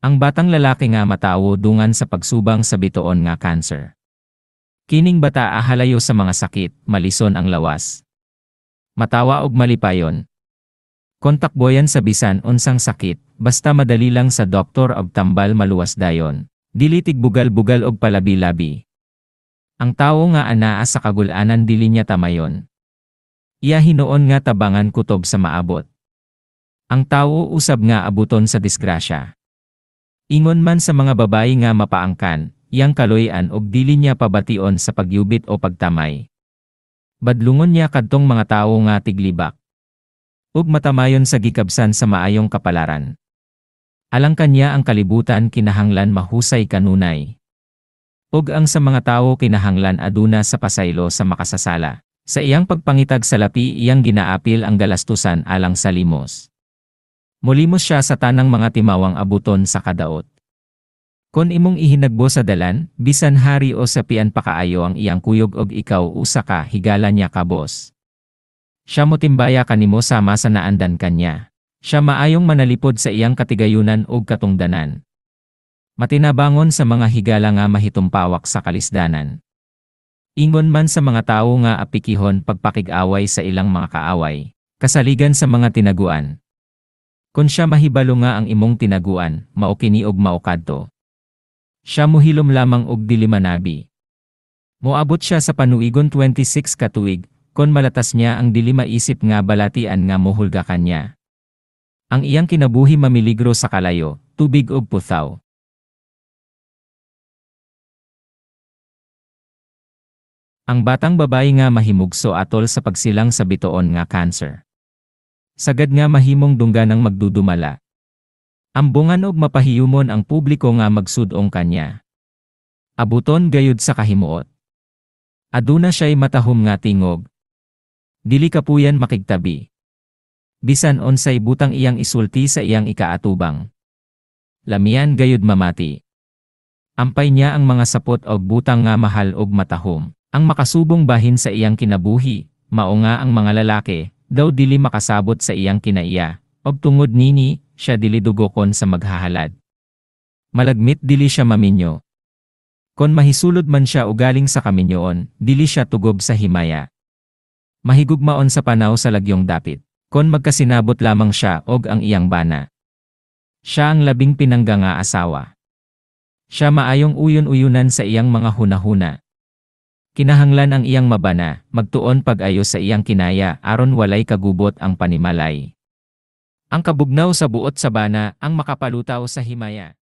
Ang batang lalaki nga matawo dungan sa pagsubang sa bituon nga cancer. Kining bata halayo sa mga sakit, malison ang lawas. Matawa og malipayon. Kon takboyan sa bisan unsang sakit, basta madali lang sa doktor og tambal, maluwas dayon. Dili tigbugal-bugal og palabi-labi. Ang tawo nga anaa sa kagul-anan, dili niya tamayon. Iya hinuon nga tabangan kutob sa maabot. Ang tawo usab nga abuton sa disgrasya. Ingon man sa mga babayi nga mapaangkan, iyang kaluy-an og dili niya pabation sa pagyubit o pagtamay. Badlungon niya kadtong mga tawo nga tiglibak. Ug matamayon sa gikabsan sa maayong kapalaran. Alang kanya, ang kalibutan kinahanglan mahusay kanunay. Ug ang sa mga tawo kinahanglan aduna sa pasaylo sa makasasala. Sa iyang pagpangitag salapi, iyang ginaapil ang galastusan alang sa limos. Mulimos siya sa tanang mga timawang abuton sa kadaot. Kon imong ihinagbo sa dalan, bisan hari o sapian pa kaayo ang iyang kuyog og ikaw usa ka higala niya kabos. Siya motimbaya kanimo sama sa naandan kanya. Siya maayong manalipod sa iyang katigayunan ug katungdanan. Matinabangon sa mga higala nga mahitumpawak sa kalisdanan. Ingon man sa mga tawo nga apikihon pagpakig-away sa ilang mga kaaway, kasaligan sa mga tinaguan. Kon siya mahibalo nga ang imong tinaguan, mao kini og mao kadto. Siya muhilom lamang og dili manabi. Moabot siya sa panuigon 26 ka tuig, kon malatas niya ang dili maisip nga balatian nga mohulga kanya. Ang iyang kinabuhi mamiligro sa kalayo, tubig ug puthaw. Ang batang babayi nga mahimugso atol sa pagsilang sa bituon nga cancer. Sagad nga mahimong dungganang magdudumala. Ambungan og mapahiyumon ang publiko nga magsud-ong kanya. Abuton gayud sa kahimuot. Aduna siya'y matahom nga tingog. Dili kapuyan makigtabi. Bisan unsay butang iyang isulti sa iyang ikaatubang. Lamian gayud mamati. Ampay niya ang mga sapot og butang nga mahal og matahom. Ang makasubong bahin sa iyang kinabuhi, mao nga ang mga lalaki, daw dili makasabot sa iyang kinaiya, og tungod nini, siya dili dugokon sa maghahalad. Malagmit dili siya maminyo. Kon mahisulod man siya ugaling sa kaminyoon, dili siya tugob sa himaya. Mahigugmaon sa panaw sa lagyong dapit. Kon magkasinabot lamang siya og ang iyang bana. Siya ang labing pinangga nga asawa. Siya maayong uyon-uyunan sa iyang mga hunahuna. Kinahanglan ang iyang mabana, magtuon pag-ayo sa iyang kinaya aron walay kagubot ang panimalay. Ang kabugnaw sa buot sa bana ang makapalutaw sa himaya.